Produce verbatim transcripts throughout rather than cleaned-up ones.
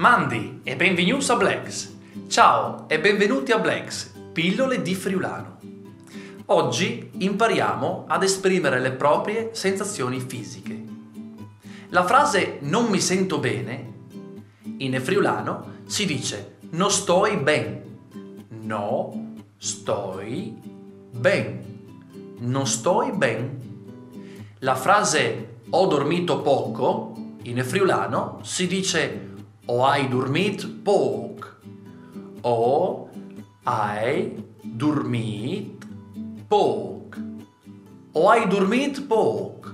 Mandi e benvignûts a Blecs! Ciao e benvenuti a Blecs, pillole di friulano. Oggi impariamo ad esprimere le proprie sensazioni fisiche. La frase "non mi sento bene" in friulano si dice "no stoi ben". No stoi ben. No stoi ben. La frase "ho dormito poco" in friulano si dice "o ai durmît pôc". O ai durmît pôc. O ai durmît pôc.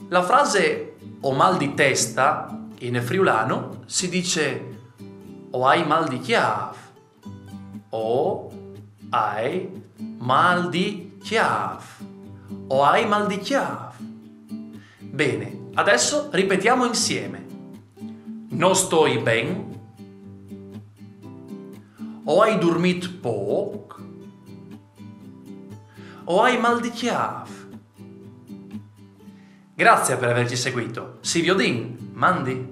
La frase "ho mal di testa" in friulano si dice "o ai mal di cjâf". O ai mal di cjâf. O ai mal di cjâf. Bene, adesso ripetiamo insieme. No stoi ben. O ai durmît pôc. O ai mal di cjâf. Grazie per averci seguito. Si viodìn. Mandi.